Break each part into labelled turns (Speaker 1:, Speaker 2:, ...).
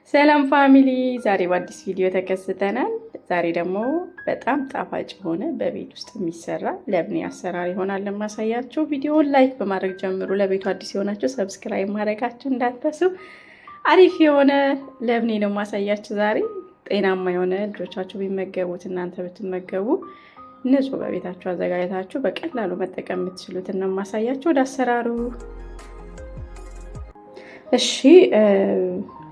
Speaker 1: ሰላም family፣ ዛሬ በአዲስ ቪዲዮ ተከስተናል። ዛሬ ደግሞ በጣም ጣፋጭ የሆነ በቤት ውስጥ የሚሰራ ለብኔ አሰራር ይሆናል ለማሳያችሁ። ቪዲዮውን like በማድረግ ጀምሩ። ለቤቱ አዲስ የሆናችሁ subscribe ማድረጋችሁ እንዳትረሱ። አሪፍ የሆነ ለብኔ ነው ማሳያችሁ ዛሬ። ጤናማ የሆነ ልጆቻችሁ ቢመገቡት እናንተ ብትመገቡ ንጹህ በቤታችሁ አዘጋጅታችሁ በቀላሉ መጠቀም የምትችሉትን ነው ማሳያችሁ። ወደ አሰራሩ። እሺ፣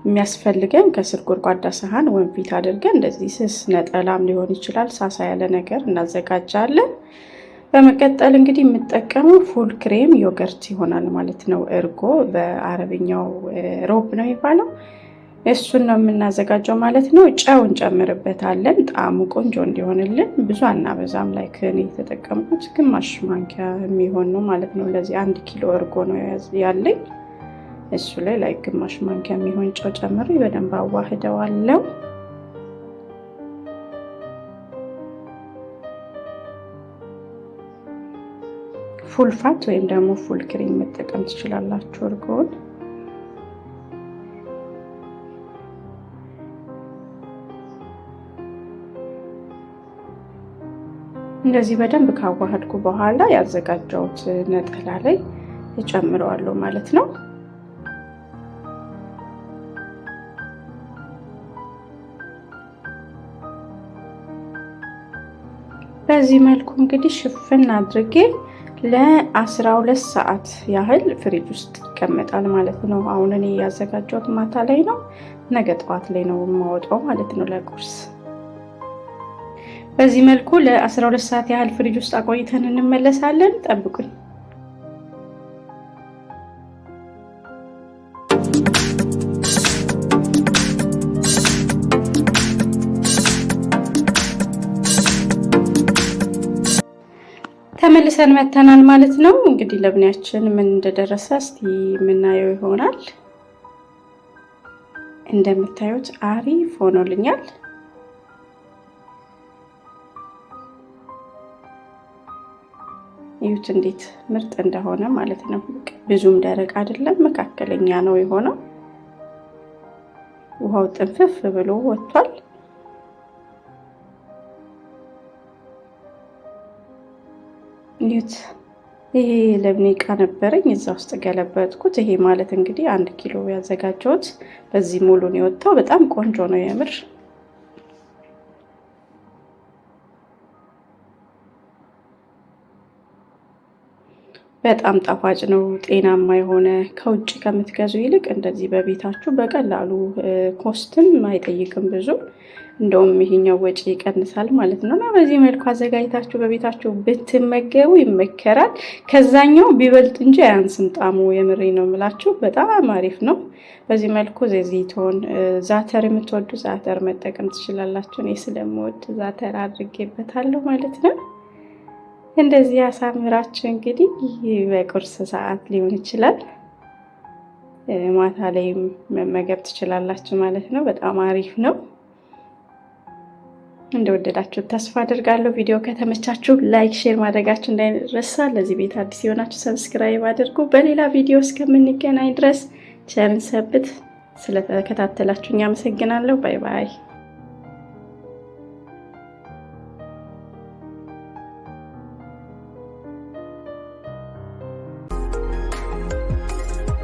Speaker 1: የሚያስፈልገን ከስር ጎድጓዳ ሰሃን ወንፊት አድርገን እንደዚህ ስስ ነጠላም ሊሆን ይችላል፣ ሳሳ ያለ ነገር እናዘጋጃለን። በመቀጠል እንግዲህ የምጠቀመው full cream yogurt ይሆናል ማለት ነው። እርጎ በአረብኛው روب ነው የሚባለው። እሱን ነው የምናዘጋጀው ማለት ነው። ጨው እንጨምርበታለን ጣዕሙ ቆንጆ እንዲሆንልን። ብዙ አናበዛም። Like እኔ የተጠቀምኩት ግማሽ ማንኪያ የሚሆን ነው ማለት ነው። ለዚህ 1 ኪሎ እርጎ ነው ያለኝ። እሱ ላይ like ግማሽ ማንኪያ የሚሆን ጨው ጨምሬ በደንብ አዋህደዋለሁ። Full fat ወይም ደግሞ full cream መጠቀም ትችላላችሁ እርጎውን። እንደዚህ በደንብ ካዋሃድኩ በኋላ ያዘጋጀሁት ነጠላ ላይ እጨምረዋለሁ ማለት ነው። በዚህ መልኩ እንግዲህ ሽፍን አድርጌ ለ12 ሰዓት ያህል ፍሪጅ ውስጥ ይቀመጣል ማለት ነው። አሁን እኔ ያዘጋጀሁት ማታ ላይ ነው። ነገ ጠዋት ላይ ነው የማወጣው ማለት ነው ለቁርስ። በዚህ መልኩ ለ12 ሰዓት ያህል ፍሪጅ ውስጥ አቆይተን እንመለሳለን። ጠብቁኝ። ተመልሰን መተናል ማለት ነው። እንግዲህ ለብኔያችን ምን እንደደረሰ እስቲ የምናየው ይሆናል። እንደምታዩት አሪፍ ሆኖልኛል። እዩት እንዴት ምርጥ እንደሆነ ማለት ነው። ብዙም ደረቅ አይደለም፣ መካከለኛ ነው የሆነው። ውሃው ጥንፍፍ ብሎ ወጥቷል። እዩት። ይሄ ለብኔ እቃ ነበረኝ፣ እዛ ውስጥ ገለበጥኩት። ይሄ ማለት እንግዲህ 1 ኪሎ ያዘጋጀሁት በዚህ ሙሉ ነው የወጣው። በጣም ቆንጆ ነው የምር። በጣም ጣፋጭ ነው። ጤናማ የሆነ ከውጭ ከምትገዙ ይልቅ እንደዚህ በቤታችሁ በቀላሉ cost ም አይጠይቅም ብዙ፣ እንደውም ይሄኛው ወጪ ይቀንሳል ማለት ነው። እና በዚህ መልኩ አዘጋጅታችሁ በቤታችሁ ብትመገቡ ይመከራል። ከዛኛው ቢበልጥ እንጂ አያንስም ጣሙ። የምሬ ነው የምላችሁ፣ በጣም አሪፍ ነው። በዚህ መልኩ زيتون፣ زعتر የምትወዱ زعتر መጠቀም ትችላላችሁ። እኔ ስለምወድ زعتر አድርጌበታለሁ ማለት ነው። እንደዚህ ያሳምራችሁ እንግዲህ በቁርስ ሰዓት ሊሆን ይችላል፣ ማታ ላይም መመገብ ትችላላችሁ ማለት ነው። በጣም አሪፍ ነው። እንደወደዳችሁ ተስፋ አድርጋለሁ። ቪዲዮ ከተመቻችሁ like፣ share ማድረጋችሁ እንዳይረሳ። ለዚህ ቤት አዲስ የሆናችሁ subscribe አድርጉ። በሌላ ቪዲዮ እስከምንገናኝ ድረስ ቸር እንሰንብት። ስለተከታተላችሁኝ አመሰግናለሁ። Bye bye።